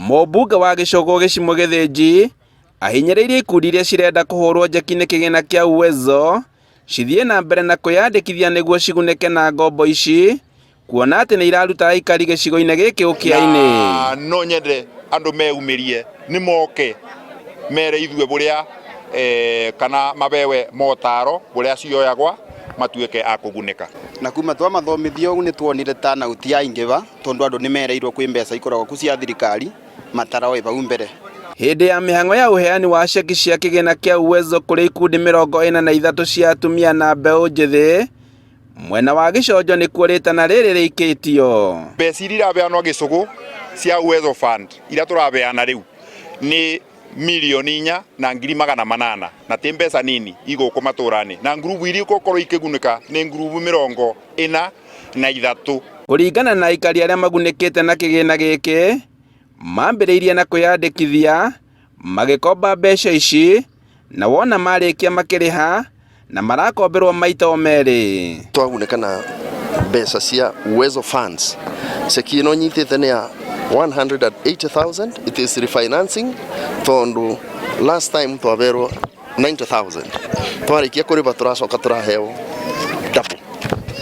Mũmbunge wa Gĩcũgũ Gĩcimũ Gĩthĩnji ahinyĩrĩirie ikundi iria cirenda kũhũrwo njeki nĩ kĩgĩna kĩa Uwezo cithiĩ na mbere na kwĩyandĩkithia nĩguo cigunĩke na ngombo ici kuona atĩ nĩ iraruta aikari gĩcigo-inĩ gĩkĩ ũkĩa-inĩ. Na no nyende andũ meyumĩrie nĩ moke mere ithuĩ bũrĩa eh, kana mabewe motaro bũrĩa cioyagwa matuĩke a kũgunĩka. Na kuma twamathomithia ũguo nĩ tuonire turnout yaingĩva tondũ andũ nĩ mereirwo kwĩ mbeca ikoragwo ku cia thirikari mataroĩ vau mbere. Hĩndĩ ya mĩhang'o ya ũheani wa ceki cia kĩgĩna kĩa Uwezo kũrĩ ikundi 43 cia atumia na mbeũ njĩthĩ, mwena wa Gĩconjo nĩkuo rĩtana rĩrĩ rĩikĩtio. Mbeca iria irabeanwo Gĩcũgũ cia Uwezo Fund iria tũrabeana rĩu nĩ 4,800,000 na ti mbeca nini igũkũ matũra-inĩ na ngurubu iria igũkorwo ikĩgunĩka nĩ ngurubu 43. Kũringana na aikari arĩa magunĩkĩte na kĩgĩna gĩkĩ, mambĩrĩirie na kwĩyandĩkithia, magĩkomba mbeca ici, na wona marĩkia makĩrĩha na marakomberwo maita o merĩ. Twagunĩka na mbeca cia Uwezo Funds. Ceki ĩno nyitĩte nĩ ya 180,000, it is refinancing tondu last time twaberwo 90,000 twarĩkia kũrĩba tũracoka tũraheo double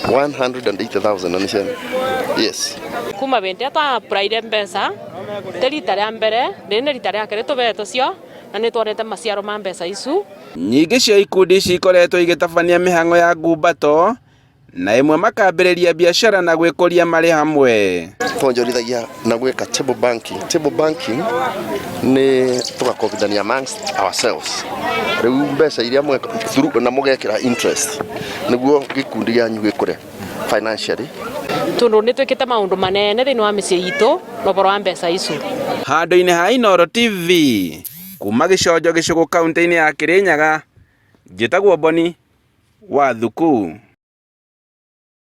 180,000 na nĩ ciana yes. Kuma bĩndĩ ĩrĩa twa-apply-ire mbeca ti rita rĩa mbere rĩrĩ nĩ rita rĩa kerĩ tũbetwo cio na nĩ tuonete maciaro ma mbeca icu. Nyingĩ cia ikundi ici ikoretwo igĩtabania mĩhang'o ya ngumbato na ĩmwe makambĩrĩria biacara na gwĩkũria marĩ hamwe. Twonjorithagia na gwĩka table banking. Table banking nĩ tũgakombithania amongst ourselves rĩu mbeca iria mweka through na mũgekĩra interest nĩguo gĩkundi gĩanyu gĩkũre financially. Tondũ nĩ twĩkĩte maũndũ manene thĩinĩ wa mĩciĩ itũ na ũhoro wa mbeca icu. Handũ-inĩ ha Inooro TV, kuma Gĩconjo Gĩcũgũ kaũntĩ-inĩ ya Kĩrĩnyaga, njĩtagwo Boni wa Thuku.